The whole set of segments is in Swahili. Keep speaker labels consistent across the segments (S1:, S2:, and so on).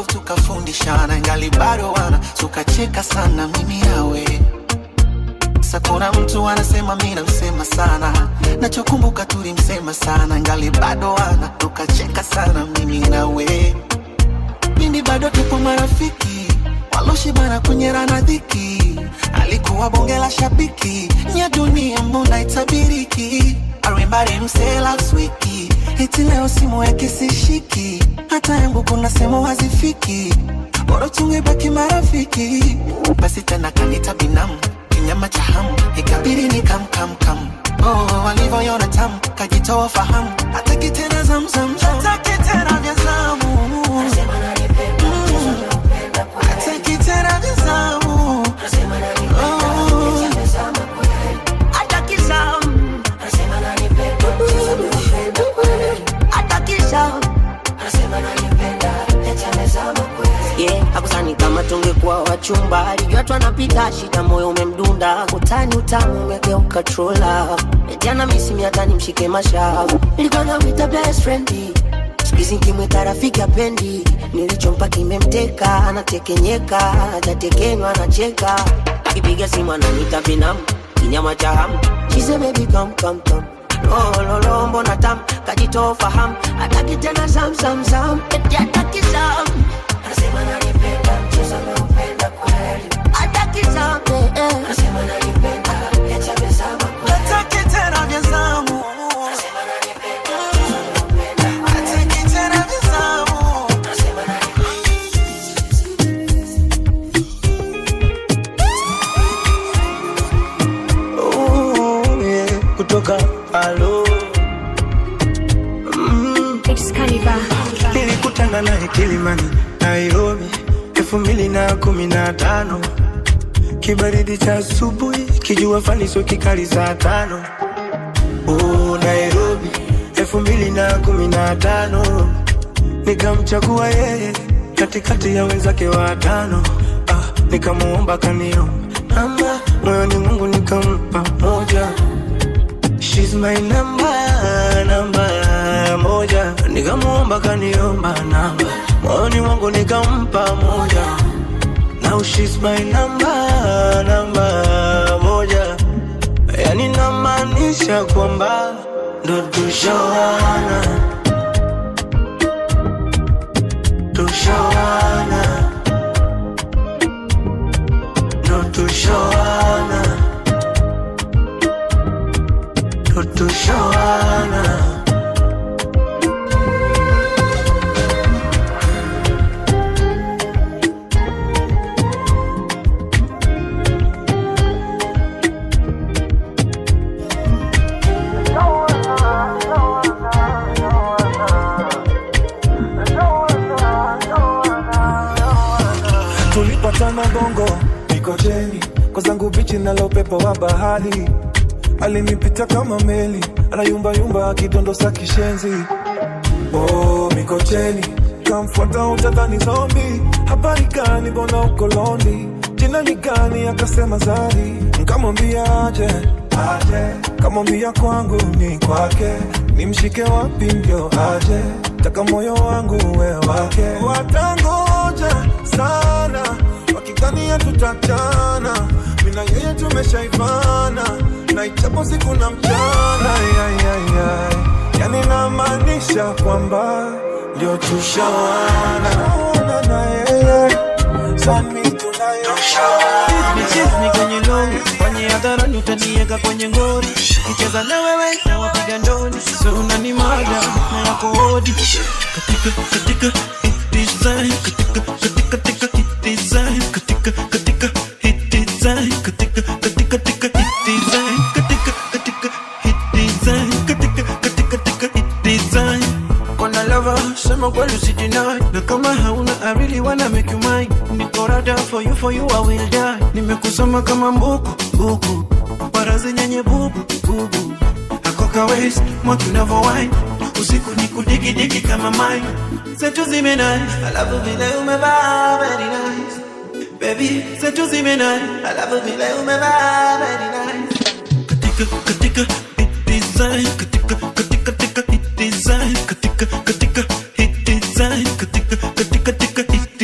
S1: love tukafundishana, ngali bado wana tukacheka sana mimi nawe. Sasa kuna mtu anasema mi namsema sana, nachokumbuka tulimsema sana, ngali bado wana tukacheka sana mimi nawe. Mimi bado tupo marafiki, waloshibana kwenye rana dhiki, alikuwa bonge la shabiki, nya dunia mbona itabiriki. I remember him say last week, eti leo simu yake sishiki, hata yangu kuna sehemu hazifiki, bora tungebaki marafiki. Basi tena kanita binamu, kinyama cha hamu, ikabidi ni kam kam kam. Oh, alivyoiona tamu, kajitoa fahamu, hataki tena zamzam, hataki tena vya zamu. Hataki tena vya zamu. Oh.
S2: Hataki zamu. Hataki zamu. Yeah, hakusani kama tungekuwa wachumba, alijua tu anapita shida, moyo umemdunda, utani utamu umegeuka true love. Eti ana misi hata nimshike mashavu, nilikuwa namwita best friend, siku hizi nikimwita rafiki apendi, nilichompa kimemteka, anatekenyeka, hajatekenywa, anacheka, akipiga simu ananiita binamu, kinyama cha hamu, she say baby come come come. Lo lo lo, mbona tam kajitoa fahamu, hataki tena zam zam zam, eti hataki zam. Anasema ananipenda, mchezo ameupenda kweli. Hataki zam, eh, eh. Anasema ananipenda, eti amezama kweli.
S1: Hataki tena vya zamu. Hataki tena vya zamu.
S3: Oh, yeah. Kutoka alo nilikutana naye Kilimani, Nairobi 2015, kibaridi cha asubuhi, kijua fani sio kikali saa 5. Oh, Nairobi 2015, nikamchagua yeye katikati ya wenzake watano. Ah, nikamuomba kaniomba namba, moyoni mwangu nikampa moja. She's my number, namba moja. Nikamuomba kaniomba namba, moyoni mwangu nikampa moja. Now she's my number, namba moja. Yani namaanisha kwamba ndo tushawana, tushawana, ndo tushawana, ndo tushawana.
S4: Tulipatana Bongo Mikocheni, kwa zangu bichi nalo upepo wa bahari, alinipita kama meli, anayumba yumba akidondosa kishenzi. Oh, Mikocheni, kamfuata utadhani zombi. Habari gani, mbona uko lonely? Jina ni gani? Akasema Zari. Nkamwambia aje, aje, kamwambia kwangu ni kwake, nimshike wapi ndio aje, taka moyo wangu we wake. Watangoja sana wakidhania tutachana, mimi na yeye tumeshaivana, na ichapo siku na mchana. Ay, ay, ay, ay. Yani namaanisha kwamba ndio tushawana na yeye sami tunayo.
S5: Michezo ni kwenye lori, kwenye hadharani utaniweka kwenye ngori. Kicheza na wewe na wapiga ndoni, so unanimada na yako hodi. Katika katika hit design, katika katika katika hit design, katika katika hit design, katika katika katika hit design, katika katika hit design, katika katika katika hit design. Kona lover, sema kweli usijinai, na kama hauna I really wanna make you mine. Niko rada for you I will die. Nimekusoma kama mbuku buku, barazi nyenye bubu bubu, akoka waist mwaki unavo wine, usiku ni kudigi digi kama mine. Zetu zimenai, alafu vile umevaa very nice. Baby, zetu zimenai, alafu vile umevaa very nice. Katika katika hit design, katika katika katika hit design, katika katika hit design, katika katika katika hit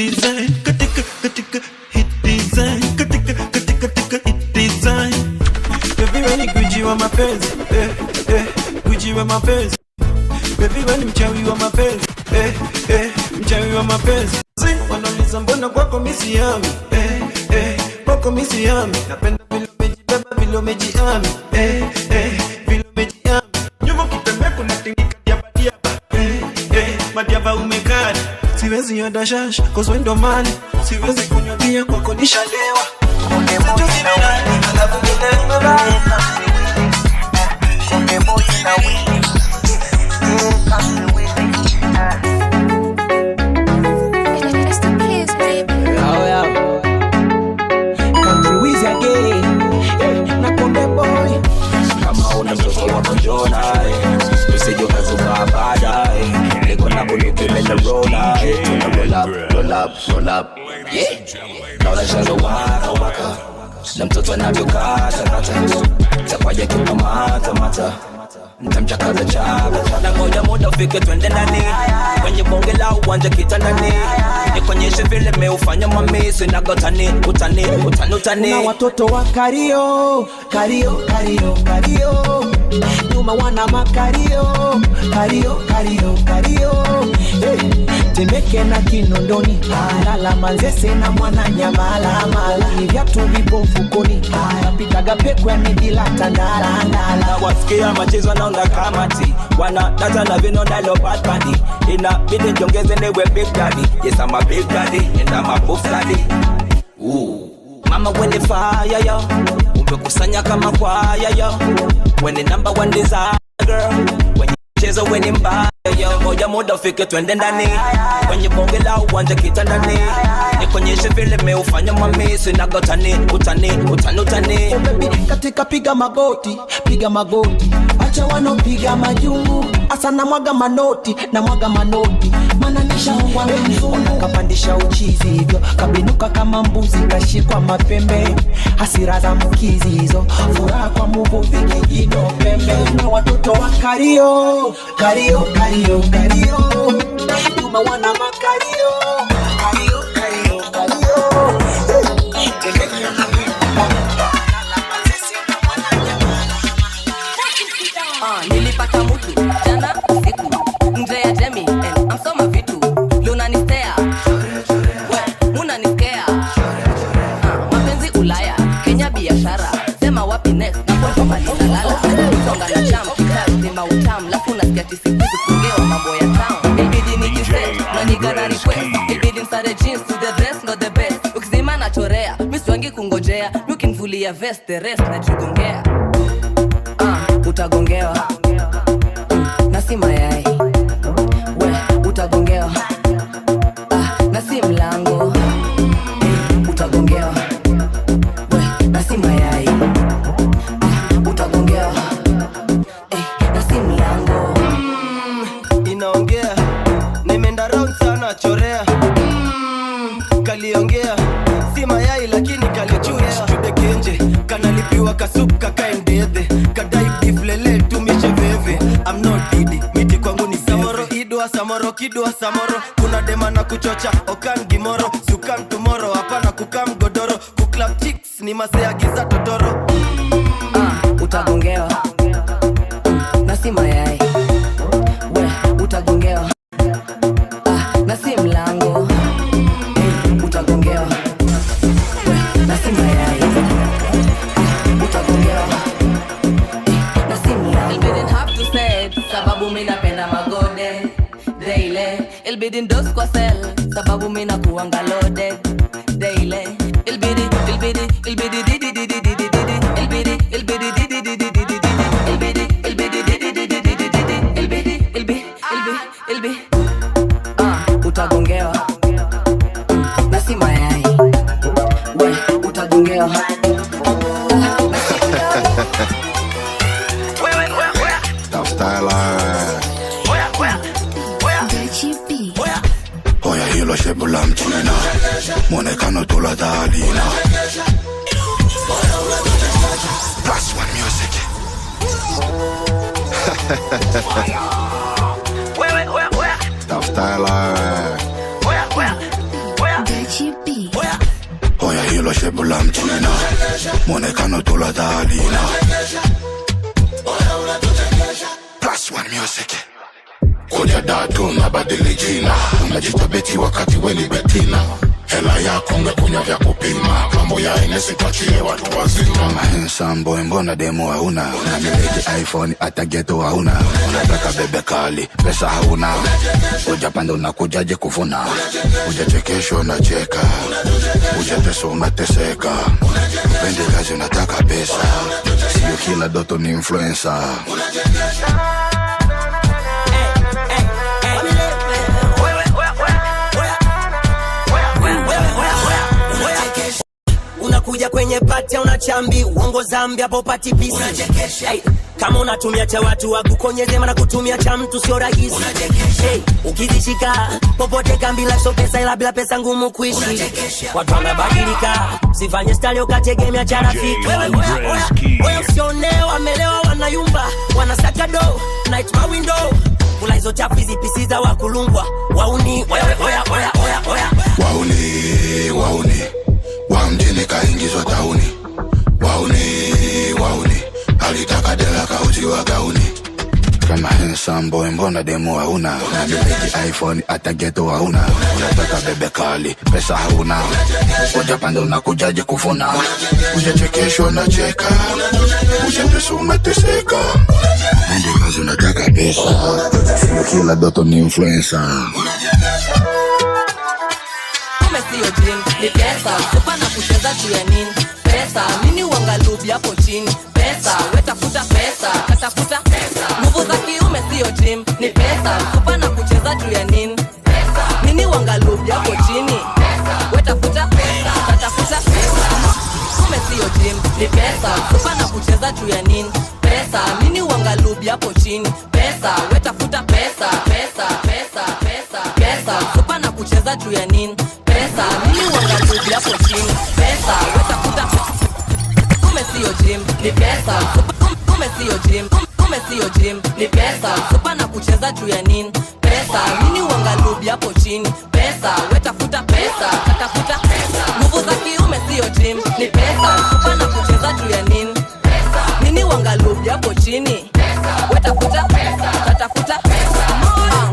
S5: Eh, eh, gwiji wa mapenzi. Baby wewe ni mchawi wa mapenzi. Eh, eh, mchawi wa mapenzi. Wanauliza mbona kwako mimi sihami. Eh, eh, kwako mimi sihami. Napenda vile umejibeba, vile umejiami. Eh, eh, vile umejiami. Nyuma ukitembea kuna tingika diaba diaba. Eh, eh, madiaba umekali. Siwezi oda shash, cause wewe ndo mali. Siwezi kunywa bia kwako nishalewa.
S6: It's the kids, baby.
S7: Oh, yeah. Country Wizzy again. Na Konde Boy.
S8: Kama una mtoto wako njoo naye, usije ukazubaa baadaye. Niko na bunduki imesha roll naye. Tuna roll up, roll up, roll up. Yeah. Naona shazo waka waka. Na mtoto anavyokata kata. Takwaje kikamata mata. Nitamchakaza chaka chaka.
S9: Na ngoja muda ufike twende ndani kwenye bonge la uwanja kitandani, nikuonyeshe vile meufanya mami, sinaga utani utani utani utani.
S7: Kuna watoto wa kario kario kario kario, nyuma wana makario kario kario kario. Hey, Temeke na Kinondoni, Lala Manzese na Mwananyamala mala, ni viatu vipo mfukoni, napitaga pekwe ni bila tandala ndala.
S9: Wasikia machezo naona kamati wana data na vino nalo bad body, inabidi jongeze niwe big daddy. Yes, I'm a big daddy and I'm a buff daddy. Ooh. Mama when the fire yo, umekusanya kama kwaya yo, when the number one desire girl, when chezo when ni mbaya yo. Ngoja muda ufike twende ndani kwenye bonge la uwanja kitandani, nikuonyeshe vile meufanya mami, sinaga utani utani utani utani.
S7: Oh baby, katika piga magoti, piga magoti, acha wanopiga majungu, asa na mwaga manoti, na mwaga manoti, maana nishaongwa na mzungu. Kapandisha uchizi hivyo, kabinuka kama mbuzi, kashikwa mapembe, hasira za mkizi hizo, furaha kwa muvuvi kijino pembe. Na watoto wa kario, kario, kario, kario, nyuma wana makario, kario, kario, kario.
S10: Nilipata mutu jana usiku nje ya Jemi and amsoma vitu lunanistea we munaniskea. Mapenzi Ulaya Kenya biashara sema wapi next na kwa maliza lala songa na cham kikazi mautam lafu nasikia tisikuzi kuongewa mambo ya town ilibidi nijiset na nigana request ilibidi msare jeans to the dress not the best ukizima nachorea mimi siwangi kungojea mimi ukinivulia vest the rest najigongea. Utagongewa na si mayai we utagongewa na si mlango utagongewa we na si mayai utagongewa na si mlango.
S11: Inaongea nimeenda round sana chorea kaliongea si mayai lakini kalichua chude kenje kanalipiwa kasup kakaendethe kadai biflele tumishe veve I'm not didi miti kwangu ni samoro idwa samoro kidwa samoro kuna dema na kuchocha okan gimoro sukan tomorrow hapana kukam godoro kuclap chicks ni masea giza totoro.
S10: Utagongewa na si mayai we utagongewa na si mlango utagongewa we na si mayai utagongewa na si mlango. Ilbidin have to say it, sababu mimi napenda magode daily ilbidin dos kwa cell sababu mimi nakuanga loaded daily ilbidi ilbidi ilbidi di di di di di di di ilbidi ilbidi di di di di di di di ilbidi ilbidi di di di di di di di ilbidi ilbi ilbi ilbi. Utagongewa na si mayai we utagongewa.
S12: Tafuta hela. Oya hilo shepu la mchina, mwonekano tula dhalina. Plus one music. Tafuta hela. Oya hilo shepu la mchina, mwonekano tula dhalina. Music. Kuja datu na badili jina. Unajita beti wakati weni betina. Hela yako ungekunywa vya kupima. Mambo ya enesi tuachie watu wazima. Kama handsome boy mbona demo hauna? Unamiliki iPhone hata ghetto hauna. Unataka bebe kali, pesa hauna. Ujapanda unakujaje kuvuna? Ujachekeshwa unacheka. Ujateswa unateseka. Upendi kazi unataka pesa. Sio kila doto ni influencer.
S13: Unakuja kwenye party unachambi uongo Zambia hapo party peace. Unachekesha. Hey, kama unatumia cha watu wakukonyeze maana kutumia cha mtu sio rahisi. Unachekesha. Hey, ukizishika popote kambi la so pesa ila bila pesa ngumu kuishi. Watu wanabadilika, sifanye style ukategemea cha rafiki. Wewe usione wamelewa wanayumba, wanasaka do, night my window. Kula hizo chafu hizi pisi za wakulungwa. Wauni, oya oya oya oya oya.
S12: Wauni, wauni. Wa mjini kaingizwa tauni. Wauni, wauni. Alitaka dela kauziwa gauni. Kama handsome boy mbona demo hauna? Unamiliki iPhone hata ghetto hauna. Unataka bebe kali, pesa hauna. Ujapanda unakujaje kuvuna? Ujachekeshwa unacheka. Ujateswa unateseka. Nende kazi unataka pesa. Sio kila doto ni influencer.
S10: Sio dream, ni pesa. Kupana kucheza juu ya nini? Pesa. Mimi uangalubi hapo chini. Pesa. Wetafuta pesa. Katafuta pesa. Nguvu za kiume sio dream, ni pesa. Kupana kucheza juu ya nini? Pesa. Mimi uangalubi hapo chini. Pesa. Wetafuta pesa. Katafuta pesa. Kume sio dream, ni pesa. Kupana kucheza juu ya nini? Pesa. Mimi uangalubi hapo chini. Pesa. Wetafuta pesa. Pesa, pesa, pesa, pesa. Kupana kucheza juu ya nini? Pesa, mimi uangalubi hapo chini. Pesa, wetafuta. Kume sio gym, ni pesa. Kume sio gym, kume sio gym, ni pesa. Kupana kucheza juu ya nini? Pesa, mimi uangalubi hapo chini. Pesa, wetafuta pesa, katafuta pesa. Nguvu za kiume sio gym, ni pesa. Kupana kucheza juu ya nini? Pesa, mimi uangalubi hapo chini. Pesa, wetafuta pesa, katafuta pesa.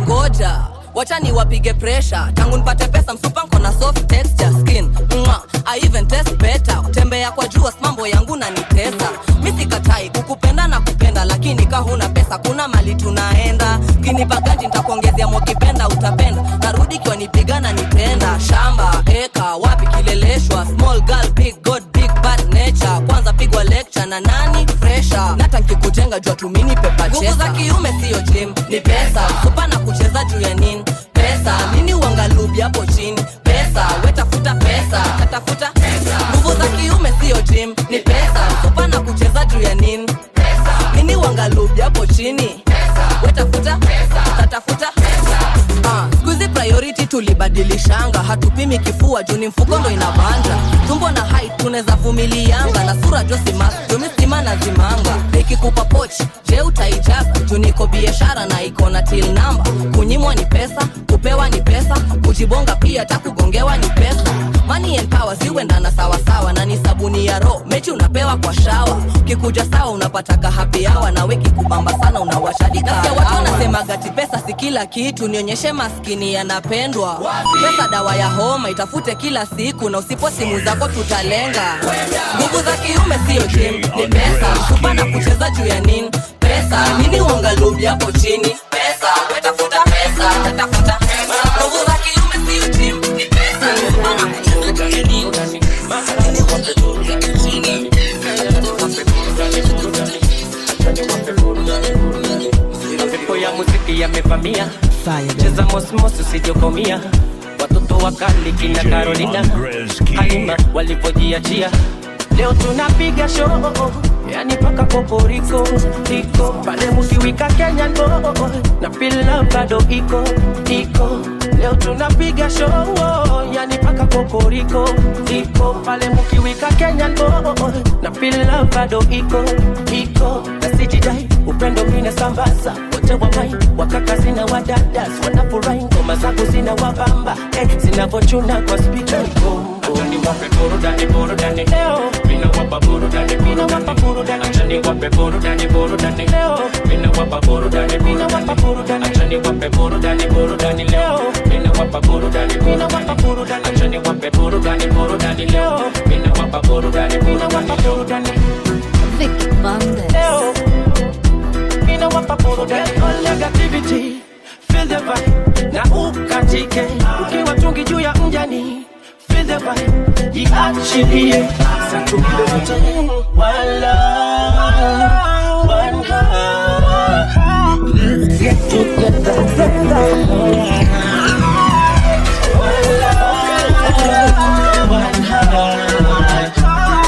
S10: Ngoja, wacha niwapige pressure. Tangu nipate pesa msupa nko na soft texture skin. Mwa, I even test better. Kutembea kwa jua mambo yangu na nitesa. Mimi sikatai kukupenda na kupenda, lakini ka huna pesa kuna mali tunaenda. Ukinipa ganji nitakuongezea mwakipenda utapenda. Narudi kiwa nipigana nitenda. Shamba, eka, wapi kileleshwa. Small girl, big god, big bad nature. Kwanza pigwa lecture na nani fresher. Nata nkikujenga jua tumini pepa chesa. Nguvu za kiume sio gym, ni pesa. Kupana kucheza juu ya nini? Pesa, mimi uangalubi hapo chini. Pesa, wetafuta pesa, katafuta pesa. Nguvu za kiume sio gym, ni pesa. Kupana kucheza juu ya nini? Pesa, mimi uangalubi hapo chini. Pesa, wetafuta pesa, katafuta pesa. Squeeze priority tulibadilishanga. Hatupimi kifua juu ni mfuko ndo inabanja. Tumbo na height tunaweza vumilianga. Na sura josi mask juu misima na zimanga. Nikikupa pochi je utaijaza? Juu niko biashara na iko na till number. Kunyimwa ni pesa, kupewa ni pesa, kujibonga pia takugongewa ni pesa. Money and power ziwendana sawa sawa, na ni sabuni ya roho mechi unapewa kwa shawa. Kikuja sawa unapata happy hour, na weki kubamba sana unawashadika. Nasikia watu wanasema gati pesa si kila kitu, nionyeshe maskini yanapendwa. Pesa dawa ya homa itafute kila siku, na usipo simu zako tutalenga. Nguvu za kiume sio gym, ni pesa. Kupana kucheza juu ya nini? Pesa, mimi uangalubi hapo chini. Pesa, wetafuta pesa, tafuta pesa. Nguvu za kiume sio gym, ni pesa. Kupana kucheza juu ya nini? Mimi uangalubi hapo chini.
S14: Pepo ya muziki yamevamia. Cheza mosmos usijokomia. Watoto wakali kina Carolina Halima walivyojiachia. Leo tunapiga show, yani paka kokoriko iko pale mukiwika Kenya no, na pila bado iko iko. Leo tunapiga show, yani paka kokoriko iko pale mukiwika Kenya no, na pila bado iko iko. Na sijidai upendo mimi sambaza wote wa mai wakaka zina wadadas wanafurahi ngoma zangu zina wabamba zinavochuna kwa speaker. Acha niwape burudani burudani leo, mimi Mina wapa burudani, mina wapa burudani. Acha niwape burudani, burudani leo. Mina wapa burudani, mina wapa burudani. Acha niwape burudani, burudani leo. Mina wapa burudani, mina wapa burudani. Acha niwape burudani, burudani leo. Mina wapa burudani, mina wapa burudani.
S6: Vicky Bandes.
S5: Leo, mina wapa burudani. All negativity, feel the vibe. Na ukatike, ukiwa tungi juu ya mjani. Feel the vibe, jiachilie. Sasa one love, one heart. Let's get together. One love, one heart.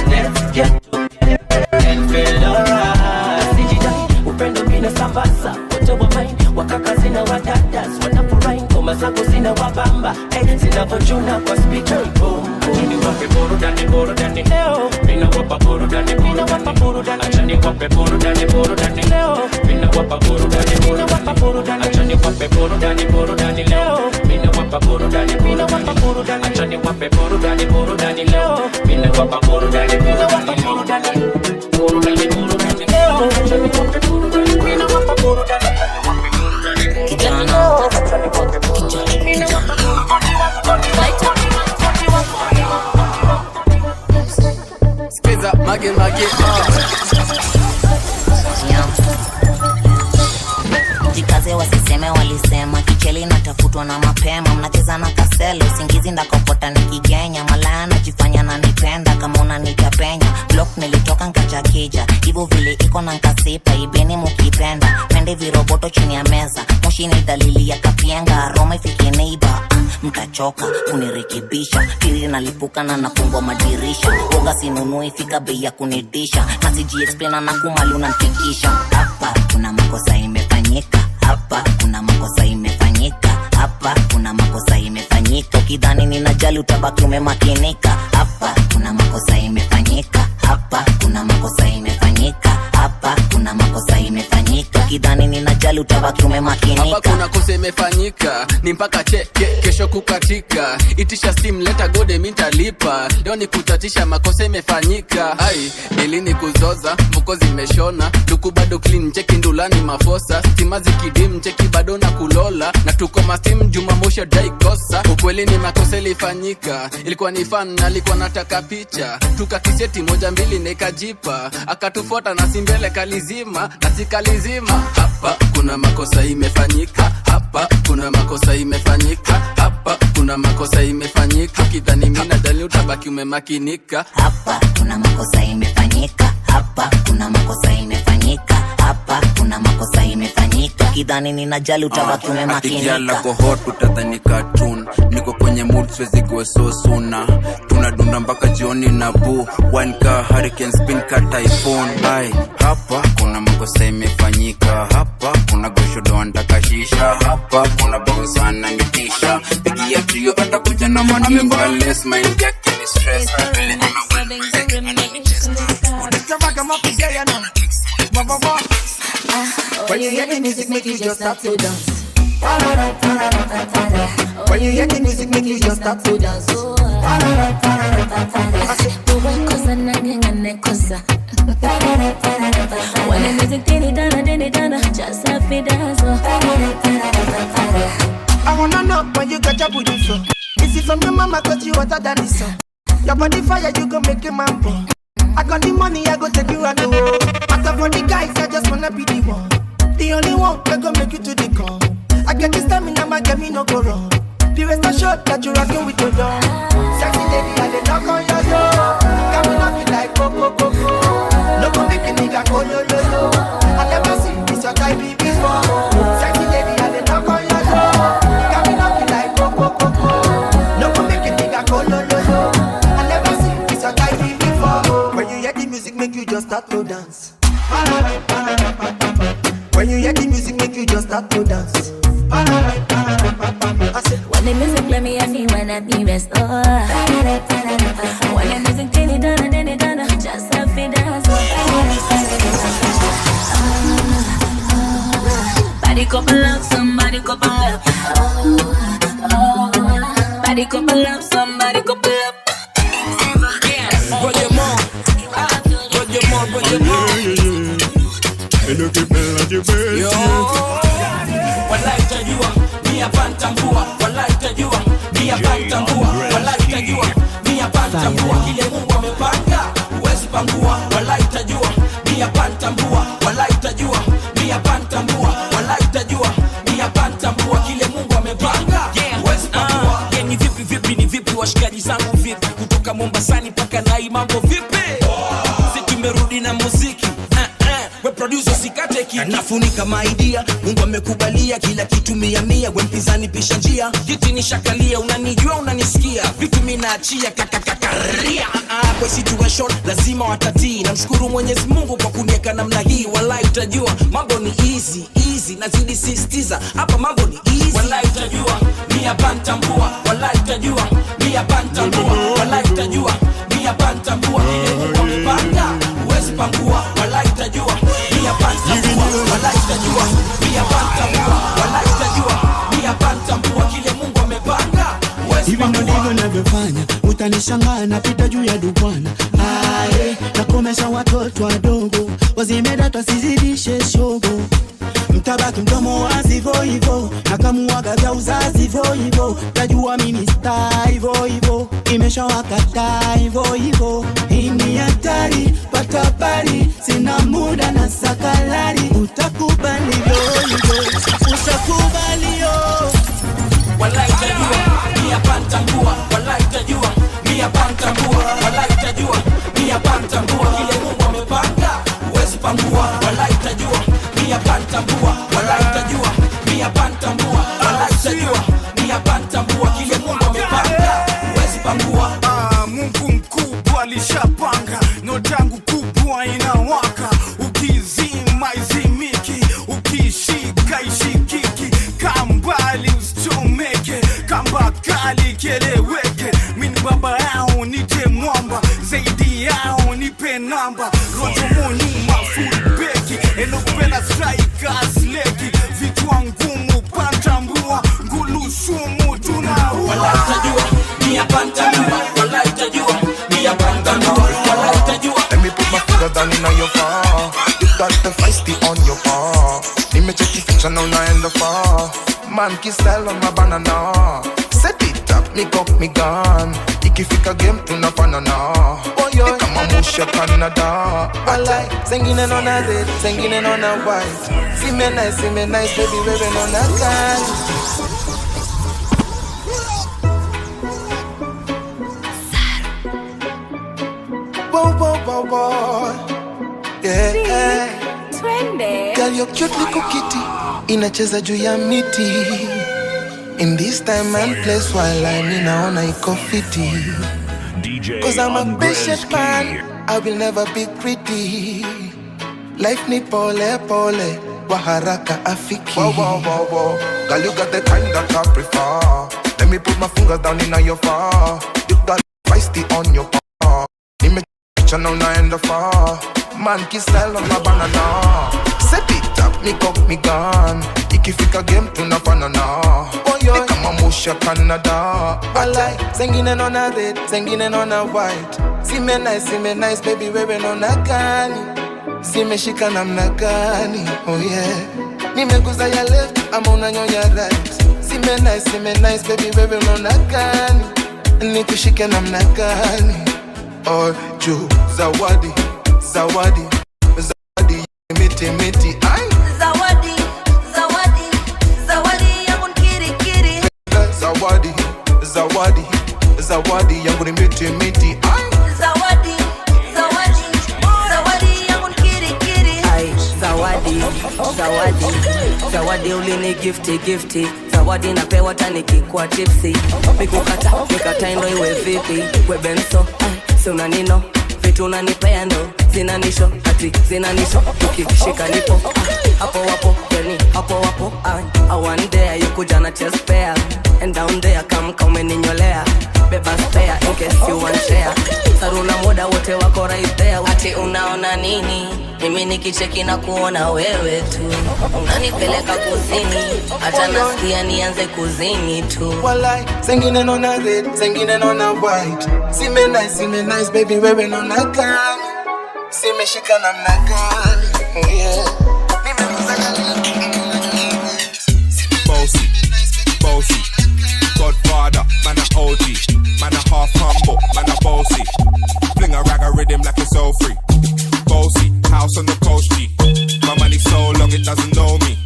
S5: Let's get together and feel alright. Sijidai, upendo mina sambaza. Wote wa mine, wakaka zina wadadas. Wanafurahi ngoma zako zina wabamba. Hey, zinavochuna kwa speaker. Boom, boom.
S14: Niwape burudani, burudani leo. Mina wapa burudani, mina wapa burudani. Acha niwape burudani, burudani leo. Mina wapa burudani, mina wapa burudani. Acha niwape burudani, burudani leo. Mina wapa burudani, mina wapa burudani. Acha niwape burudani, burudani leo. Mina wapa burudani, mina wapa burudani. Burudani, burudani leo. Acha niwape burudani, mina wapa burudani.
S15: Kijana, kijana,
S16: Skiza mage mage.
S15: Jikaze wasiseme walisema, kicheli natafutwa na mapema. Mnacheza na kasele, usingizi ndakokota nikigenya. Malaya najifanya nanipenda, kama unanitapenya. Block nilitoka nkachakija, hivyo vile iko na nkasipa. Ibeni mukipenda, mende viroboto chini ya meza. Moshi ni dalili ya kapienga, Roma ifike neighbor. Mtachoka kunirekebisha, pili nalipuka na nafungwa madirisha. Woga sinunui, fika bei ya kunidisha. Na siji explain na kumali unanifikisha. Hapa kuna makosa imefanyika, hapa kuna makosa imefanyika, hapa kuna makosa imefanyika. Ukidhani ninajali utabaki umemakinika. Hapa kuna makosa imefanyika, hapa kuna makosa imefanyika, hapa kuna makosa imefanyika. Ukidhani ninajali utabaki umemakinika.
S16: Hapa kuna kosa imefanyika, ni mpaka cheke kesho kukatika. Itisha steam leta gode mintalipa. Leo ni kutatisha makosa imefanyika. Ai, nilini kuzoza, mfuko zimeshona, luku bado clean cheki ndulani mafosa. Stima zikidim cheki bado na kulola. Na tuko mastim Jumamosi dai kosa. Ukweli ni makosa ilifanyika, ilikuwa ni fan alikuwa nataka picha. Tukakiseti 1 2 nikajipa, akatufuata na simbele kalizima, na sikalizima. Hapa kuna makosa imefanyika, hapa kuna makosa imefanyika, hapa kuna makosa imefanyika. Ukidhani mimi nadhani utabaki umemakinika.
S15: Hapa kuna makosa imefanyika, hapa kuna makosa imefanyika, hapa kuna makosa imefanyika. Ukidhani ninajali utabaki umemakinika.
S17: Atikiala ko hot utadhani cartoon. Niko kwenye mood siwezi go so sooner. Tunadunda mpaka jioni na boo. One car hurricane spin car typhoon. Ai, hapa kuna makosa imefanyika, hapa kuna goshodo anataka shisha, hapa kuna bouncer ananitisha. Pigia trio atakuja na maninga. Less mind yake ni stress. Vile
S7: When you hear the music, make you just start to dance. When you hear the music, make you just start to dance.
S6: When the music diddy dana, just have it dance.
S7: I wanna know when you got your booty flow. Is it from your mama 'cause you hotter than the sun? Your body fire, you go make a man born. I got the money, I go take you out the world. After for the guys, I just wanna be the one. The only one that go make you to the call. I get this stamina, my get me no go wrong. The rest are short that you rockin' with your dog. Sexy lady, I dey knock on your door. Got me knocking like coco coco. No go make a nigga go lo lo lo. I never seen this your type before. Sexy lady, I dey knock on your door. Got me knocking like coco coco. No go make a nigga go lo lo lo. I never seen this your type before. When you hear the music, make you just start to dance. When you hear the music, make you just start to dance.
S6: When the music play me, I feel when I be restored. When the music diddy dana, just have it dance. Body couple up, somebody couple up. Body couple up, somebody couple up.
S16: Volume on.
S18: ukipenda jibeti.
S9: Walai utajua, mi hapa nitambua. Walai utajua, mi hapa nitambua. Walai utajua, mi hapa nitambua. Kile Mungu amepanga, huwezi pangua. Walai utajua, mi hapa nitambua. Walai utajua, mi hapa nitambua. Walai utajua, mi hapa nitambua. Kile Mungu amepanga, huwezi pangua. Yeah, ni vipi vipi ni vipi washikaji zangu vipi? Kutoka Mombasani mpaka Nai mambo vipi? Si tumerudi na muziki. We producer sikate kiki.
S5: Nafunika maidia, Mungu amekubalia kila kitu mia mia, we mpinzani pisha njia.
S9: Kiti nishakalia, unanijua unanisikia, vitu mimi naachia kakakakaria. Kwa situation lazima watatii. Namshukuru Mwenyezi Mungu kwa kuniweka namna hii. Walai utajua mambo ni easy easy, nazidi sisitiza hapa mambo ni easy. Walai utajua mi hapa nitambua. Walai utajua mi hapa nitambua. Walai utajua mi hapa nitambua. Kile Mungu amepanga huwezi pangua. Walai utajua mi hapa nitambua. Walai utajua mi hapa nitambua. Walai utajua mi hapa nitambua. Kile Mungu amepanga huwezi
S5: Hivi ndo
S9: pangua.
S5: ndivyo navyofanya, utanishangaa napita juu ya dukwana. Aye, nakomesha watoto wadogo, wazime data sizidishe shogo. Mtabaki mdomo wazi vo hivo, nakamuaga vya uzazi vo hivo. Tajua mimi star hivo hivo, imeshawakataa hivo hivo. Hii ni hatari, pata habari, sina muda na sakalari. Utakubali yo hivo, utakubali yo.
S9: Walai utajua, mi hapa nitambua. Walai utajua, mi hapa nitambua. Walai utajua, mi hapa nitambua. Kile Mungu amepanga, huwezi pangua. Walai utajua, mi hapa nitambua. Walai utajua, mi hapa nitambua. Walai utajua, mi hapa nitambua. Kile Mungu amepanga, huwezi pangua.
S19: Mungu mkubwa alishapanga, nyota yangu kubwa inawaka. Ukizima izimiki, ukishika ishikiki. Kaa mbali usichomeke, kamba kali kieleweke. Mimi baba yao nite mwamba, zaidi yao nipe namba. Rojo nyuma full beki, enopenda strikers leki. Vichwa ngumu pantambua, ngulu sumu tunaua.
S9: Walai utajua, mi hapa nitambua. Walai utajua, mi hapa nitambua. Walai utajua.
S4: Let me put my finger down in your far. You got the feisty on your paw. Nimecheki feature na unaenda far. Man kisell on my banana. Set it up, me cock me gun. Ikifika game tunafanana. Ni kama musha Canada.
S3: Walai, zengine naona red, zengine naona white. Sime nice, sime nice, baby wewe naona kali. Whoa, whoa, whoa, whoa. Yeah.
S6: Twende.
S3: Girl, you're cute little kitty. Inacheza juu ya miti. In this time and place while I ninaona iko fiti.
S18: DJ
S3: Cause I'm a
S18: Andres
S3: patient man, I will never be greedy. Life ni pole pole, wa haraka afiki.
S4: Whoa, whoa, whoa, whoa. Girl, you got the kind that I prefer. Let me put my fingers down in your far. You got feisty on your paw. Nimechicha na unaenda far. Man kisell on my banana. Set it up, me cock me gun. Ikifika game tunafanana. Ni kama musha Canada.
S3: Walai, zengine naona red, zengine naona white. Sime nice, sime nice, baby wewe naona gani? Zimeshika namna gani? Oh yeah. Nimeguza ya left ama unanyonya right. Sime nice, baby wewe unaona gani? Nikushike namna gani?
S4: Oh, juu zawadi, zawadi, zawadi, miti miti, ai.
S10: Zawadi, zawadi, zawadi yangu nkirikiri.
S4: Zawadi, zawadi, zawadi yangu ni miti miti, ai.
S10: Zawadi, zawadi, zawadi yangu nkirikiri.
S14: Ai, zawadi, zawadi, zawadi ulini gifti gifti. Zawadi napewa hata nikikuwa tipsy. Mikukata, mikata ndo iwe vipi? We benso, ai, si unanino. Vitu unanipea ndo zinanisho, ati zinanisho. Ukishika nipo, ah, hapo hapo, yani hapo hapo. Ah, I one day you kuja na chest pair. And down there kama umeninyolea. Beba spare in case you want share. Saruna muda wote wako right there.
S10: Ati unaona nini? Mimi nikicheki na kuona wewe tu. Unanipeleka kuzini, hata nasikia nianze kuzini tu.
S3: Walai, zengine naona red, zengine naona white. Sime nice, baby wewe naona gani? Zimeshika namna gani? Oh yeah.
S20: Bossy, bossy, Godfather, man a OG, man a half humble, man a bossy. Fling a rag a rhythm like it's all free. Bossy, house on the coast G. My money so long it doesn't know me.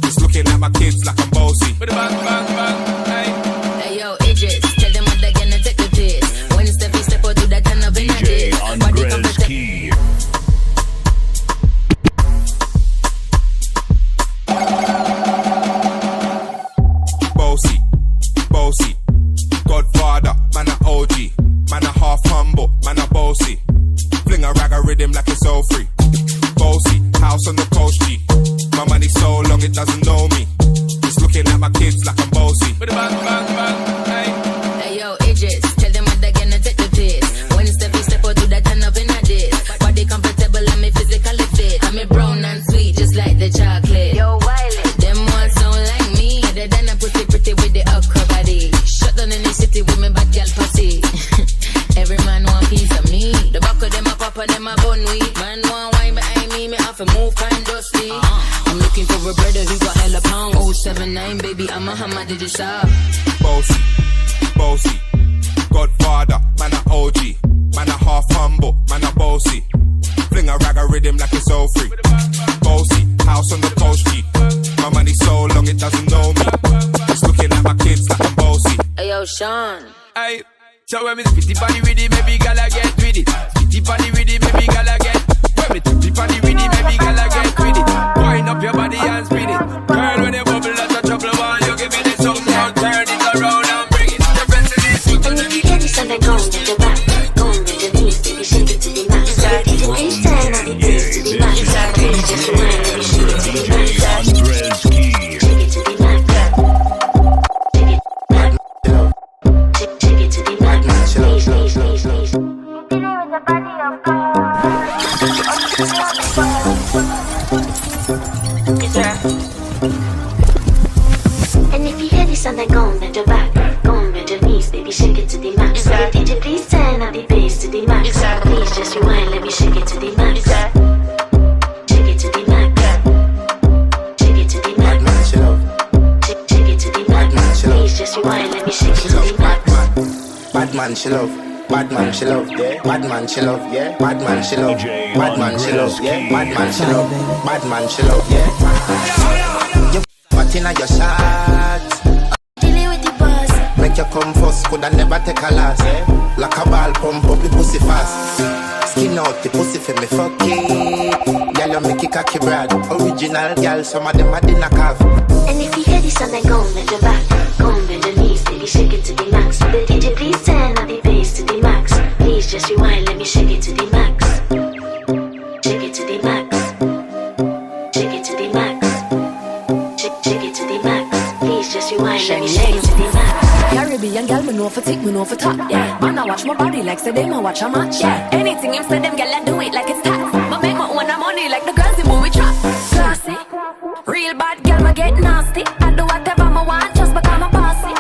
S20: It's looking at my kids like I'm bossy.
S10: Bang, bang, bang, hey. Hey yo, Idris, tell them what they're gonna take the piss. When Steffi step out to that turn up in a diss. Body
S18: Andres Key.
S20: Bossy, bossy, Godfather, man a OG, man a half humble, man a bossy. Fling a rag a rhythm like it's all free. Bossy, house on the coast G. My money so long it doesn't know me. It's looking at my kids like I'm bossy.
S10: Bang, bang, bang, hey. Hey yo, Idris, tell them what they're gonna take the piss. When Steffi step out to that turn up in a diss. Body comfortable and me physically fit. I'm a brown and sweet, just like the chocolate. Yo, Wiley, them ones don't like me. They done a pussy pretty with the okra body. Shut down in the city with me bad girl pussy. Every man want piece of me. The back of them a pop and them a bun weed. Man want wine behind me, me off a move kind dusty. I'm looking for a brother who got hella pounds. 079, baby, I'm a hammer, did you stop?
S20: Bossy, bossy, Godfather, man a OG, man a half humble, man a bossy. Fling a rag a rhythm like it's all free. Bossy, house on the coast G. My money so long it doesn't know me. It's looking at my kids like I'm bossy.
S10: Hey yo, Sean.
S9: Hey, so when me spitty body with it, baby girl I get with it. Spitty body with it, baby girl I get. When me tippy body with it, baby girl I get with it. Wind up your body and spin it. Girl, when you bubble, that's a trouble. Why you give me this something? Now turn it around and bring it. The best of this, you
S21: And if you hear this, then go and bend your back, go and bend your knees, baby, shake it to the max. The DJ please turn up the bass to the max. Please just rewind, let me shake it to the max.
S18: Andres Key.
S21: Shake it to the max. Shake it, max. Shake it to the max. Please, please, please, please. And if you hear this sound, then go and bend your back, go and bend your knees, baby, shake it to the max. The DJ please turn up the bass to the max. Please just rewind, let me shake it to the max. Shake it to the max. Shake it to the max. Shake it to the max. Please just rewind, let me shake it to the max.
S3: Bad man, she love. Bad man, she love. Yeah. Bad man, she love. Yeah. Bad man, she love. Bad man, she love. Yeah. Bad man, she love. Bad man, she love. Yeah. You fat inna your shot.
S21: Dealing with the boss.
S3: Make you come first, coulda never take a last. Yeah. Like a ball, pump up the pussy fast. Skin out the pussy for me fuck it. Girl, you make it cocky brad. Original girl, some of them a dinner calf.
S21: And if you hear this sound, then go and bend your back, go and bend your knees, baby, shake it to the max. The DJ please turn up the bass to the max. Please just rewind, let me shake it to the max. Shake it to the max. Shake it to the max. Shake it to the max. Please just rewind, let me shake it to the max.
S22: Caribbean girl, me know for tick, me know for top. Yeah. Man, I watch my body like say them, I watch a match. Yeah. Anything him say them, girl, I do it like it's tax. I make my own money like the girls in movie trap. Classy, real bad girl, I get nasty. I do whatever I want just because I'm bossy.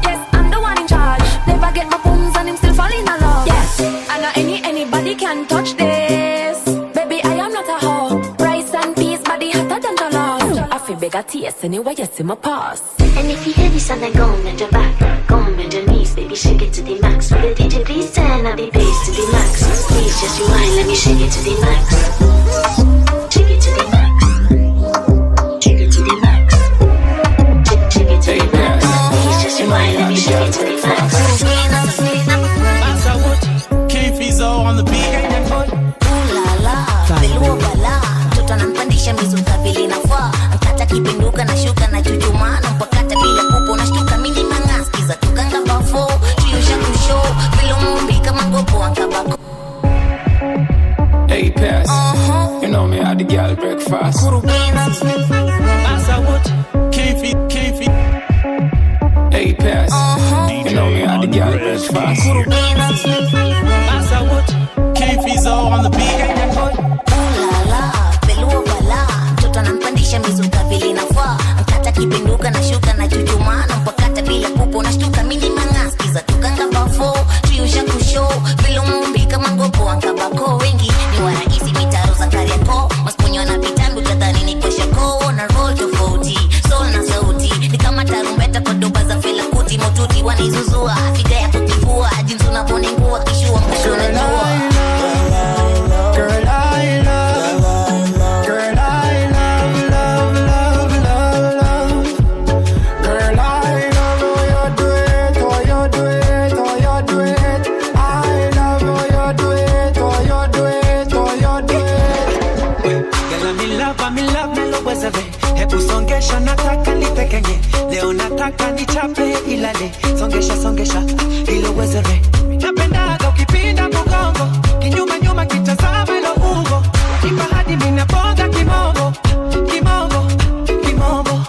S22: Yes, I'm the one in charge. Never get my bones and him still falling in love. Yes, I know anybody can touch this. Baby, I am not a hoe. Rice and peas, body hotter than jollof. I feel bigger tears anyway, you see my pass.
S21: And if you hear this sound, then go and bend your back, go and bend your knees, baby, shake it to the max. The DJ please turn up the bass to the max. Please just rewind, let me shake it to the max. Shake it to the max. Shake it to the max. Shake it to the max. Please just rewind, let me shake it to the max.
S5: King Fizo on the beat.
S15: Ooh la la, veluo bala. Mtoto anampandisha mizuka vile inafaa. Mkata kipinduka na shuka na chuchumaa. Nampakata bila pupo na shtuka mimi manga. Skiza tukanga bafo, tuyusha kusho. Vile umbi kama gopo ankabako.
S23: Hey pass, you know me at the girl breakfast.
S5: King Fi.
S23: Hey pass, you know me at the girl breakfast.
S5: King Fizo on the beat.
S15: Ooh la la, veluo bala. Mtoto anampandisha mizuka vile inafaa. Mkata kipinduka na shuka na chuchumaa. Nampakata bila pupo na shtuka mimi manga. Skiza tukanga bafo, tuyusha kusho. Vile umbi kama gopo ankabako. Wengi ni warahisi mitaro za Kariakoo. Masponyo na vitambi utadhani ni kwa shako. Na
S7: nataka nitekenye, leo nataka nichape ilale, songesha songesha ili uwezere. Napendaga ukipinda mgongo, kinyuma nyuma kitazama ilo ungo, kipa hadi minaponga kimongo, kimongo, kimongo.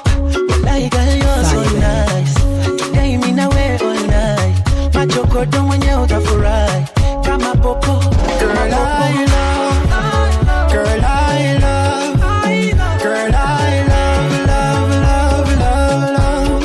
S7: Wallahi girl you're so nice, today mina we all night, machokodo mwenye utafurahi kama popo.
S1: Girl I love, girl I love, girl I love, love, love, love, love.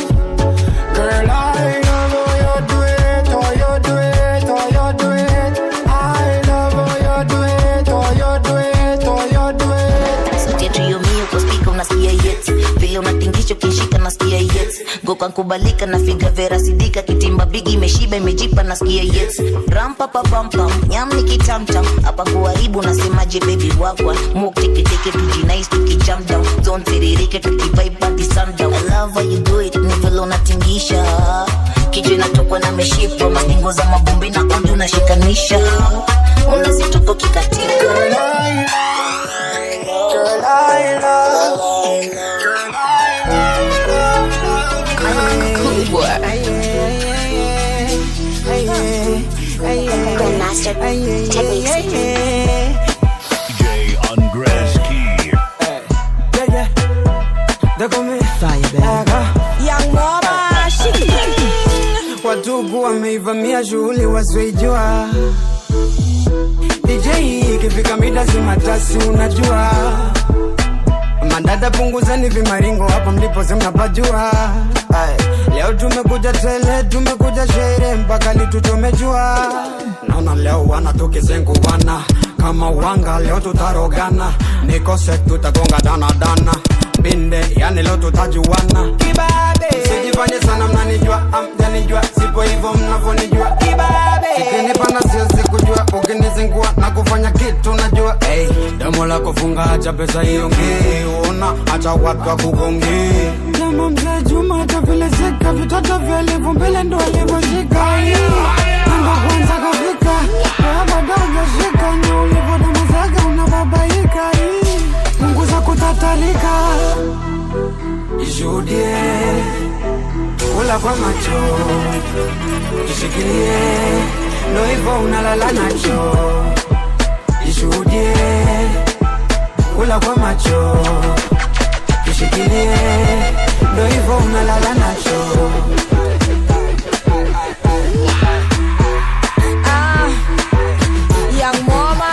S1: Girl I love how you do it, how you do it, how you do it. I love how you do it, how you do it, how you do it.
S15: Sauti ya trio mio kwa speaker unasikia yet, vile unatingisha ukishika nasikia yet, ngoka nkubalika na figa vera sidika, kitimba bigi imeshiba imejipa nasikia yet, rampa pa pam pam nyam ni kitamtam, hapa kuharibu nasemaje baby wakwa mok tiki tiki tujinais tuki jump down zone tiririke tuki vibe party sundown. I love how you do it, ni vile unatingisha kichwa inatokwa na mishipa, mastingo za mabombi na undi unashikanisha, unazitoka ukikatika.
S1: Girl I love, girl I love,
S15: Kubwa.
S21: Grandmaster Techniques.
S18: DJ Andres Key.
S1: Yeah, yeah. They call me Fire, baby.
S2: Young mama, she
S1: Watugu wameivamia shughuli wasioijua. DJ ikifika mida zimatasi unajua. Mandada punguzeni vimaringo hapo mlipo mnapajua. Leo tumekuja tele, tumekuja shere mpaka lituchomejua. Naona leo wanatukizenguana kama wanga, leo tutarogana. Nikose tutagonga dana dana binde, yani leo tutajuana. Kibabe, sijifanye sana mnanijua, amjanijua, sipo hivyo mnavonijua. Kibabe, sikinipanda siwezi kujua, ukinizingua na kufanya kitu najua. Hey, domo lako funga, acha pesa iongee, ona acha watu wakugonge.
S8: Kama mzee Juma hata vile zika, vitoto vya elfu mbili ndo alivyoshika. Namba kwanza kafika, bado hujashika, na ulivyodomozaga unababaika. Punguza kutatarika,
S1: ishuhudie kula kwa macho, ishikilie ndo hivyo unalala nacho. Ishuhudie kula kwa macho, ishikilie ndo hivyo unalala nacho.
S2: Young mama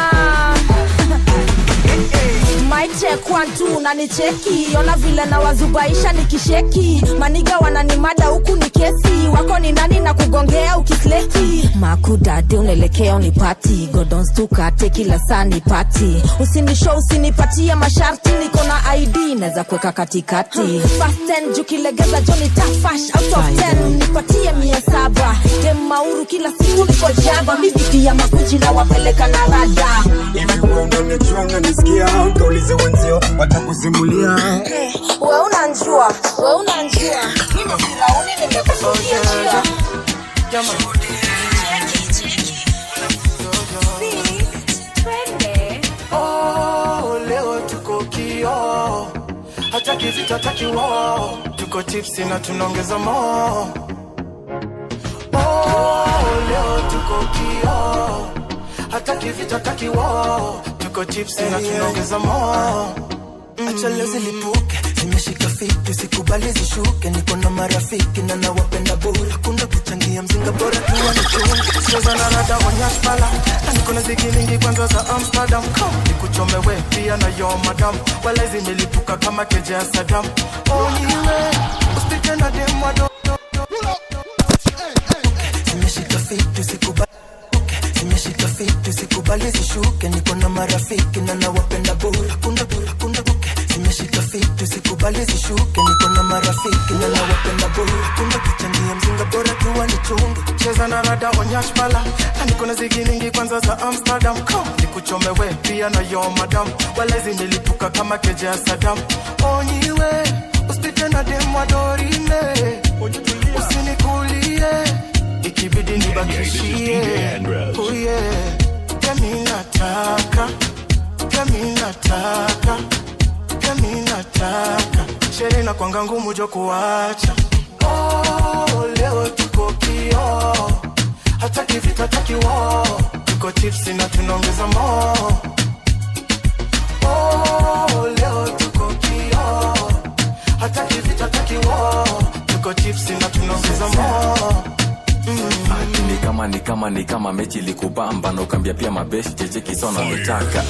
S2: Mic check 1 2 unanicheki, ona vile na wazubaisha nikisheki, maniga wananimada huku ni kesi, wako ni nani na kugongea ukisleki, makudade unaelekea unipati, godons tukate kila saa nipati, usinishow usinipatie masharti, niko na ID naweza kuweka katikati, fast 10 jukilegeza Johnny Tafash out of 10 nipatie 700, dem mauru kila siku niko jaba, mimi ya makuji na wapeleka na rada.
S1: Hivi wewe unanijua unanisikia, kaulize wenzio watakusimulia.
S2: Wewe unanijua, wewe unanijua, mimi Firauni nimekusudia njia.
S3: Oh, leo tuko kio, hataki vita hataki war, tuko tipsy na tunaongeza more. Oh, leo tuko kio, hataki vita hataki war, tuko tipsy na tunaongeza more.
S11: Acha leo zilipuke, zimeshika fiti, sikubali zishuke. Niko na marafiki na nawapenda bure, hakuna kuchangia mzinga, bora tu wanichunge.
S3: Cheza na rada onyashpala, niko na ziki mingi kwanza za Amsterdam. Nikuchome we pia na yo madam, wala zimelipuka kama keja ya Saddam. Oniwe, usipite na dem wado.
S11: Zimeshika fiti, sikubali Zimeshika fiti, sikubali zishuke. Niko na marafiki na nawapenda bure, hakuna hakuna. Zimeshika fiti, sikubali zishuke. Niko na marafiki na nawapenda bure, hakuna kuchangia mzinga, bora tu wanichunge.
S3: Cheza na rada onyashpala, niko na ziki mingi kwanza za Amsterdam. Nikuchome we pia na yo madam, wala zimelipuka kama keja ya Saddam. Oniwe, usipite na dem wadorime, usinikulie ikibidi nibakishie. Oh yeah, pia mimi nataka, pia mimi nataka, pia mimi nataka
S5: Shele na kwanga ngumu jo kuacha. Oh, leo tuko kio. Hataki vita, hataki war. Tuko tipsy na tunaongeza more. Oh, leo tuko kio. Hataki vita, hataki war. Tuko tipsy na tunaongeza more.
S12: Ni kama mechi likubamba na ukambia pia mabeshi cheche kisona nitaka.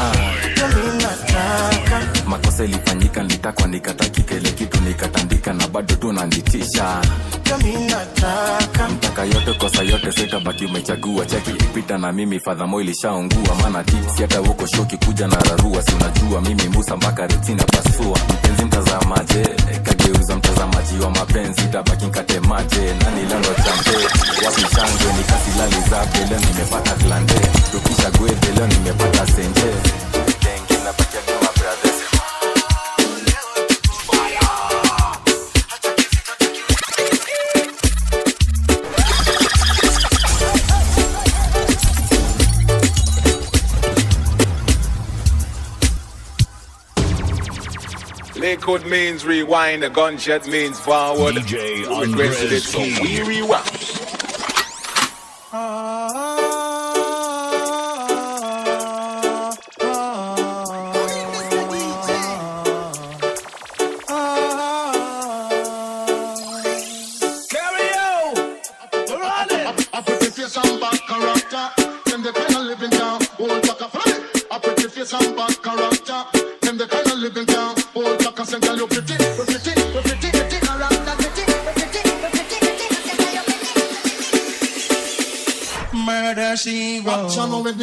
S12: Makosa ilifanyika, nilitakwa nikatakika, ile kitu nikatandika na bado tu unanitisha. Mtaka yote kosa yote sitabaki umechagua, cheki ipita na mimi fadhamo ilishaungua, maana tips hata uko shoki kuja na rarua, si unajua mimi Musa mpaka retina pasua. Mpenzi mtazamaje kageuza mtazamaji wa mapenzi, tabaki nkate maje nani lando champe wapi shangwe nikasilali zabe, leo nimepata klande tukisha gwede, leo nimepata senje genge na pakia kama brothers.
S20: Liquid means rewind, a gunshot means forward.
S18: DJ
S20: Requested it, so we rewind.
S19: Carry on, run it.
S13: I pretty face and bad character. Them the kind of living down, old talker. I pretty face and bad character. Them the kind of living down. You pretty, pretty, pretty, pretty, pretty, pretty, pretty, pretty.
S5: Murder she wrote.
S17: Murder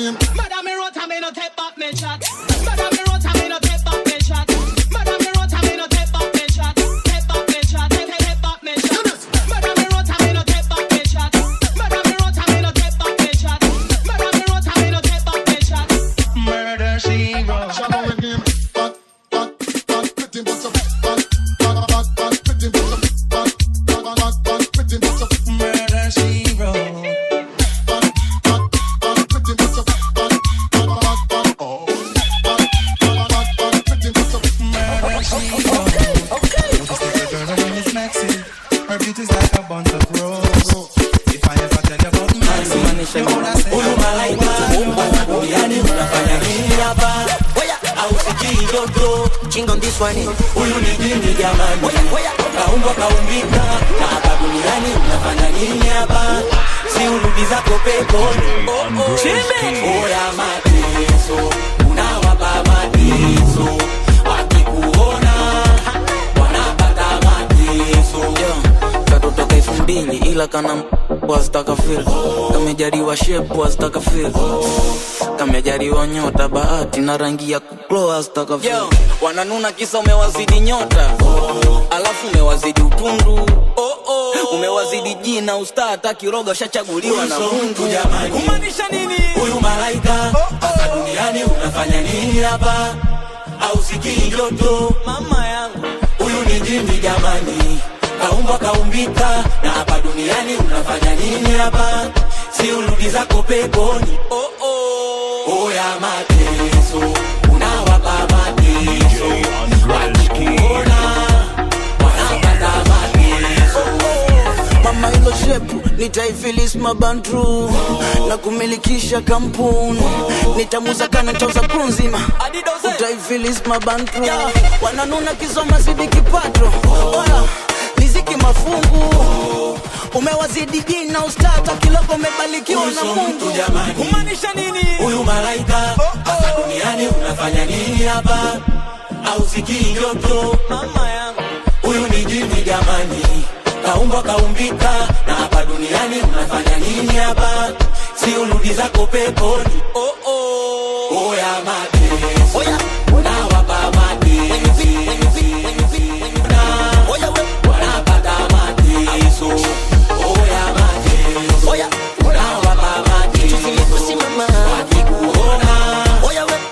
S17: me wrote and me no take back me shot. Murder me wrote and me no take back me shot. Murder me wrote and me no take back me shot. Take back me shot. Take back me shot. Murder me wrote and me no take back me shot. Murder me wrote and me no take back me shot. Murder me wrote and me no take back me shot.
S5: Murder she wrote. Murder she wrote. Her beauty's like a bunch of roses. If I ever tell you about Maxie, you wanna say
S9: huyu malaika duniani unafanya nini hapa? Ausikii joto
S7: Chingo on this one.
S9: Huyu ni jini jamani, kaumbwa kaumbika na hapa duniani unafanya nini hapa? Si urudi zako peponi. Oya mateso, unawapa mateso, wakikuona wanapata mateso.
S24: Katotoka 2000 ila kana wazitaka feel. Kamejaliwa shape wazitaka feel. Kamejaliwa nyota bahati na rangi ya kuklow wazitaka feel. Wananuna kisa umewazidi nyota, alafu umewazidi utundu, umewazidi jina ustaa, hata kiroga ushachaguliwa na Mungu.
S9: Kumaanisha nini? Huyu malaika hapa duniani unafanya nini hapa? Ausikii joto mama yangu. Huyu ni jini jamani, kaumbwa kaumbika na hapa duniani unafanya nini hapa? Si urudi zako peponi. Oya mateso, unawapa mateso, wakikuona wanapata mateso.
S24: Mama hilo shepu nitaifilis mabandru na kumilikisha kampuni, nitamuza kana tauza kunzima utaifilis mabandru. Wananuna kisoma zidi kipato, oya niziki mafungu, umewazidi jina ustata kiloko umebarikiwa na Mungu.
S9: Kumaanisha nini? Huyu malaika hapa duniani unafanya nini hapa? Ausikii joto mama yangu. Huyu ni jini jamani, kaumbwa kaumbika na hapa duniani unafanya nini hapa? Si urudi zako peponi. Oya mateso, unawapa mateso, wanapata mateso. Oya mateso, unawapa mateso, wakikuona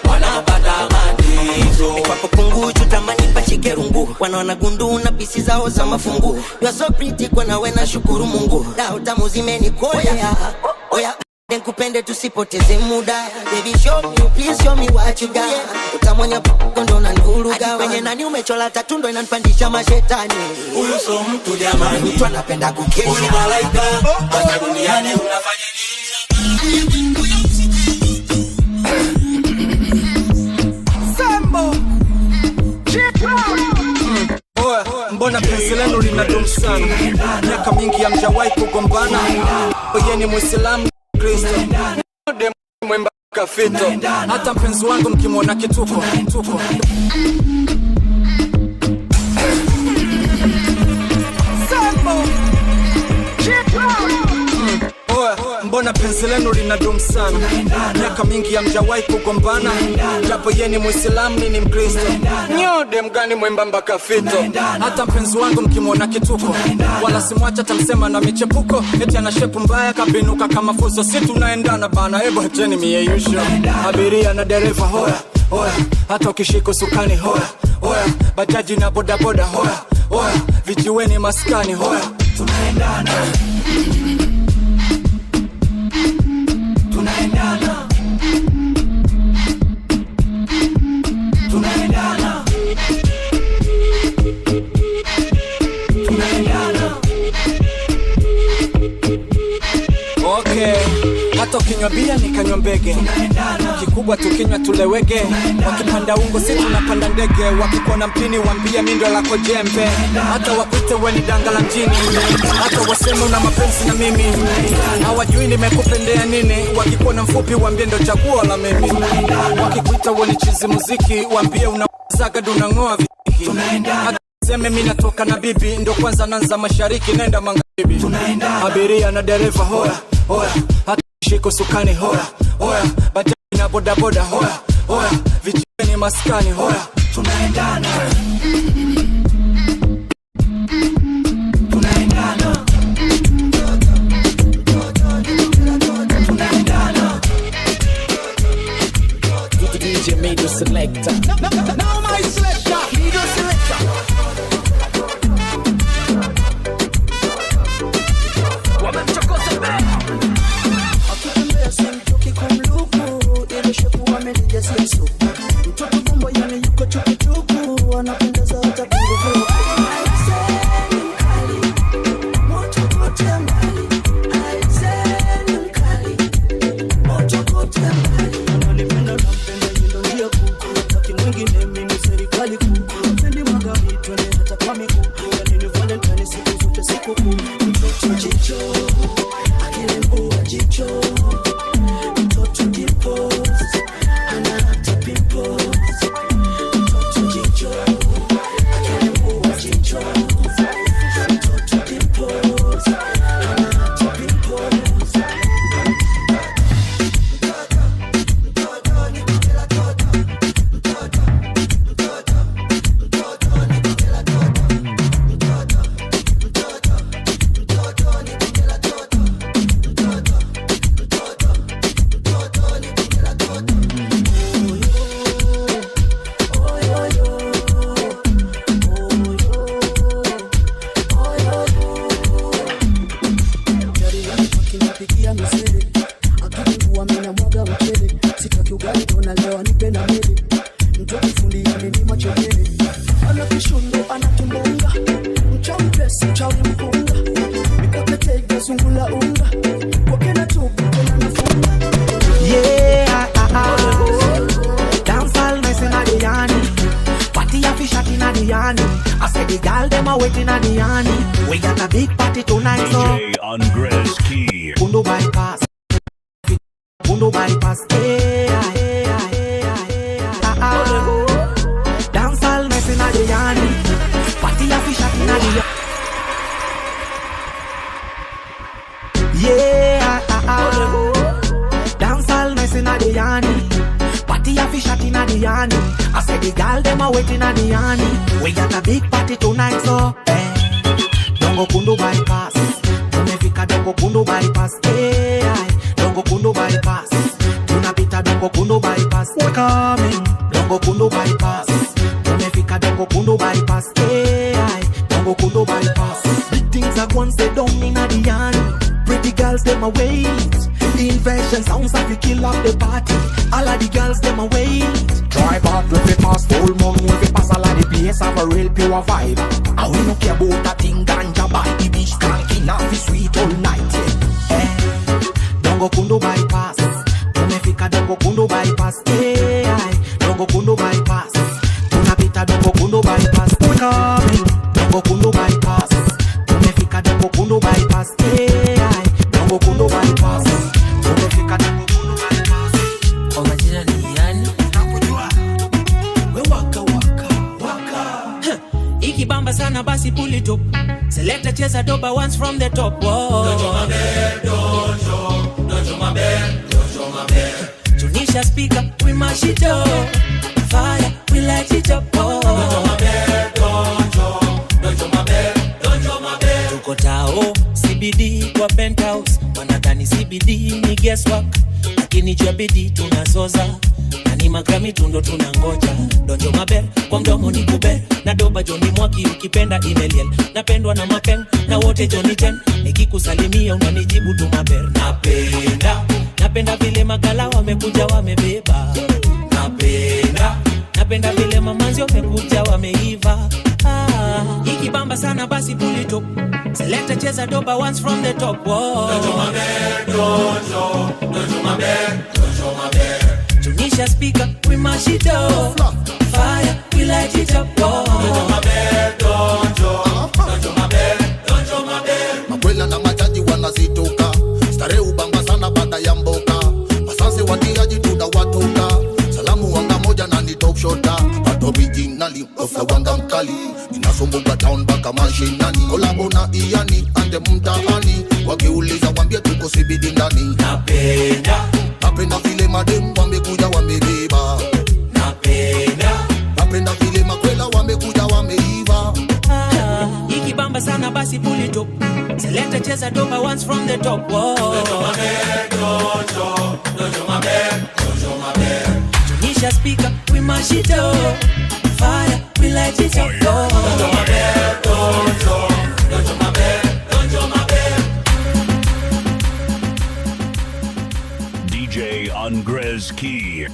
S9: wanapata mateso.
S7: Kwako punguju tamani pachike rungu, wanaona gundu na pisi zao za mafungu. You are so pretty kwa nawe na shukuru Mungu, dao tamu zimenikoya. Oya
S4: Nkupende tusipoteze muda. Baby show me, please show me what you got. Utamwanya ndo unanivuruga. Kwenye nani umechola tatu ndo inanipandisha mashetani.
S5: Huyu so mtu jamani,
S4: mtu anapenda kukesha.
S5: Huyu malaika, hata duniani unafanya nini?
S1: Sambo.
S6: Mbona penzi lenu linadumu sana? Miaka mingi hamjawahi kugombana. Yeye ni Muislamu Kristo, mwemba kafito. Hata mpenzi wangu mkimwona kituko tuko.
S1: Sambo.
S6: Mbona penzi lenu linadumu sana? Miaka mingi hamjawahi kugombana. Japo yeye ni Muislamu mimi ni Mkristo. Nyode mgani mwembamba kafito. Hata mpenzi wangu mkimwona kituko, wala simwacha tamsema na michepuko. Eti ana shepu mbaya kabinuka kama fuso. Si tunaendana bana, hebu acheni mieyusho. Abiria na dereva hoya hoya, hata ukishika usukani hoya hoya, bajaji na bodaboda hoya hoya, vijiweni maskani hoya. Tunaendana, tunaendana, tunaendana, tunaendana. Okay, hata ukinywa bia nikanywa mbege, kikubwa tukinywa tulewege. Wakipanda ungo si tunapanda ndege, wakikuona mpini waambie mimi ndo lako jembe. Hata wakuite we ni danga la mjini, hata waseme una mapenzi na mimi, hawajui nimekupendea nini. Wakikuona mfupi waambie ndo chaguo la mimi, wakikuita we ni chizi muziki waambie una zaga dunangoa viki. Hata seme mimi natoka na bibi, ndo kwanza nanza mashariki nenda magharibi. Abiria na dereva hoya hoya, hata shiko sukani hoya hoya, bajaji na bodaboda hoya hoya, vijiweni maskani hoya. Tunaendana, tunaendana, tunaendana.
S23: DJ Mido Selector.
S7: Now my selector, Mido Selector.
S9: Wamemchokoza bea.
S14: Akitembea simtoki kwa mluku, ile shepu amenijazia supu. Mtoto bombo yani yuko chukuchuku, anapendeza hata pungufu. Aisee mkali, moto kote mbali. Aisee mkali, moto kote mbali.
S5: Ananipenda nampenda yeye ndo njia kuu. Taki mwingine mimi ni serikali kuu. Pendi magari twende hata kwa miguu. Yani ni Valentine siku zote siku kuu. Mtoto jicho, akilembua jicho.
S14: Mtoto dimples, ana hata pimples. Mtoto jicho, akilembua jicho. Mtoto dimples, ana hata pimples. Akinipikia misele, akiniua mimi namwaga mchele. Sitaki ugali dona leo anipe na mele. Mtoto fundi amenima chekele. Ana kishundo ana kimbunga, mchawi pesa mchawi mpunga. Mikapete zungula unga, kwa kena tubu tena nafunga.
S7: Yeah, dance all nice inna the yarny. Party a fish at inna the yarny. I said the girl dem a waiting inna the yarny. We got a big party tonight, so
S18: DJ Andres Key.
S7: Kundo bypass, Kundo bypass. Hey, hey, hey, hey, ah. Dance all nice inna the yarny. Party a fish at inna the yarny. Yeah, dance all nice inna the yarny. Party a fish at inna the yarny. I said the girl dem a waiting inna the yarny. We got a big party tonight, so eh. Dongo Kundo bypass, tumefika Dongo Kundo bypass. Eh, Dongo Kundo bypass, tunapita Dongo Kundo bypass. We coming, Dongo Kundo bypass, tumefika Dongo Kundo bypass. Eh, Dongo Kundo bypass. Big things are going say down inna the yarny. Pretty girls them a wait. Invasion sounds like we kill up the party. All of the girls them a wait. Drive out with the pass, full moon with the pass. All of the place have a real pure vibe. And we no care about that thing ganja by the beach. Cranking off the sweet all night. Yeah. Eh. Dongo Kundo bypass. Tumefika Dongo Kundo bypass. Hey, Dongo Kundo bypass. Tunapita Dongo Kundo bypass. We coming. Dongo Kundo bypass. Tumefika Dongo Kundo bypass. Hey, Dongo Kundo bypass. Tumefika Dongo Kundo bypass.
S24: Kwa majina ni yani?
S7: Nakujua. We waka waka waka.
S24: Ikibamba sana basi pull it up. Selector cheza doba once from the top. Whoa.
S10: Donjo mabe, donjo, donjo mabe, donjo mabe.
S24: Tunisha speaker, we mash it up. Fire, we light it up. Oh.
S10: Donjo mabe, donjo, donjo mabe, donjo mabe.
S24: Tuko tao, CBD kwa penthouse. Wanadhani CBD ni guesswork, lakini juu ya bidii tunazoza. Na ni magrami tundo tunangoja. Donjo mabe, kwa mdomo ni kube. Na doba Johnny Mwaki ukipenda Imeliel. Napendwa na mapeng, na wote Johnny Ten. Nikikusalimia unanijibu tu maber. Napenda, napenda vile magala wamekuja wamebeba. Napenda, napenda vile mamanzi wamekuja wameiva. Ah, ikibamba sana basi pull it up. Selector cheza doba once from the top. Whoa.
S10: Donjo mabe, donjo, donjo mabe, donjo mabe.
S24: Tunisha speaker, we mash it up. Fire, we light it up. Whoa.
S10: Donjo mabe, donjo, donjo mabe, donjo mabe.
S13: Makwela na majaji wanazituka. Starehe ubamba sana baada ya mboka. Masansi watiaji tunawatoka. Salamu wanga moja na ni top shota. But originally, ofla wanga mkali. Inasumbuka town baka mashinani. Kolabo na iani, ande mtaani. Wakiuliza wambie tuko CBD ndani.
S24: Napenda,
S13: napenda vile madem wamekuja wamebeba.
S24: Napenda,
S13: napenda vile makwela wamekuja wameiva.
S24: Ah, ikibamba sana basi pull it up. Selector cheza doba once from the top. Whoa.
S10: Donjo mabe, donjo, donjo mabe, donjo mabe.
S24: Tunisha speaker, we mash it up. Fire, we light it up. Whoa.
S10: Donjo mabe, donjo, donjo mabe, donjo mabe.
S18: DJ Andres Key.